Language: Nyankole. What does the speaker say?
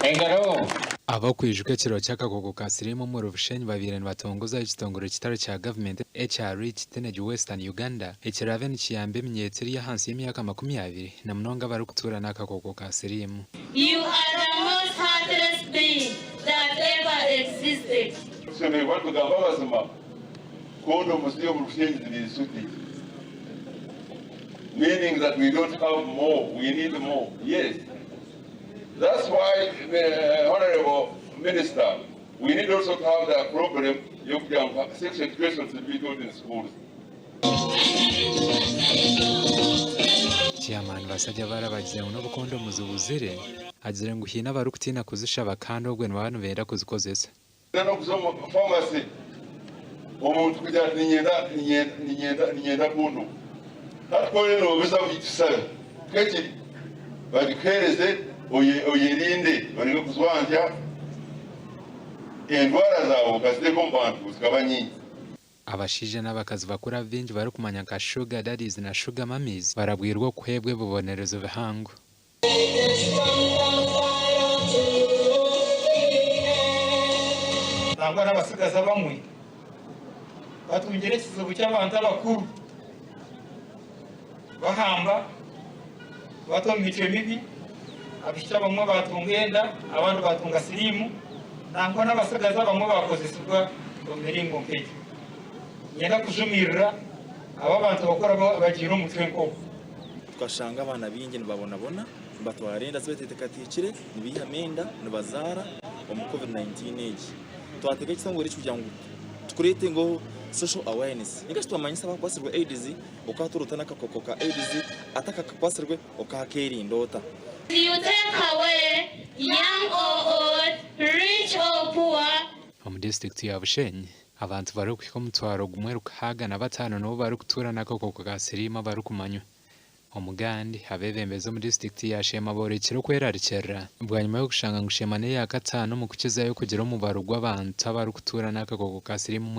Engaro. Ab'okwijuka ekiro ky'akakooko ka siriimu omuri Bushenyi babaire nibatongoza ekitongore kitari kya gavumenti ekya Reach Teenage Western Uganda ekiraabe nikiyamba eminyeeto eri ahansi y'emyaka 20 na munonga abarikutuura n'akakooko ka siriimu. You are the most heartless being that ever existed. Tushemereire kuba nitugamba amazima, kondomu ziri omu Bushenyi ziri nshuti, meaning that we don't have more, we need more, yes. That's why honourable minister we need also to have the problem yokugira ngu sex education should be taught in schools. Chairman Basajjabala bagizire ngu n'obu kondomu zibuzire, agizire ngu haine abarikutiina kuzishaba kandi obwe nibaba nibenda kuzikozesa. N'okuza omu pharmacy omuntu kugira ati niinyenda niinyenda niinyenda niinyenda kondomu hati ku oriyo noobiza tusabe nk'ekiri bagikuheereze oye oyerinde oreke kujwanzya endwara zaawe okaziteeka omu bantu zikaba nyingi. Abashaija n'abakazi bakuru abu baingi barikumanya nka Sugar Daddies na Sugar Mummies barabwirwe okuheebwa ebibonerezo bihango. Nangwa n'abatsigazi abamwe batungire ekizibu ky'abantu abakuru bahamba bata omu micwe mibi, abaishiki abamwe batunga enda, abandi batunga siriimu, nangwa n'abatsigazi abamwe bakozesibwa omu miringo nk'egyo. Niinyenda kujumirira abo abantu abakuru abagiire omucwe nk'ogwo. Tukashanga abaana baingi nibabonabona, nibatwara enda zibeteekateekire, nibaihamu enda, nibazaara omu Covid 19 egi. Twateeka ekitongore eki kugira ngu tukureete ngu social awareness ninga shi twamanyisa abakwatsirwe AIDS okatura ota n'akakooko ka AIDS, atakakakwatsirwe okakeerinda ota. You take away young or old, rich or poor. Omu disiturikiti ya Bushenyi, abantu barikuhika 1605 nibo barikutuura n'akakooko ka siriimu abarikumanywa. Omugandi, abeebembezi omu disiturikiti ya Sheema boorekire okwerarikirira bwanyima y'okushanga ngu Sheema n'eya kataano omu kukizayo kugira omubaro gw'abantu abarikutuura n'akakooko ka siriimu.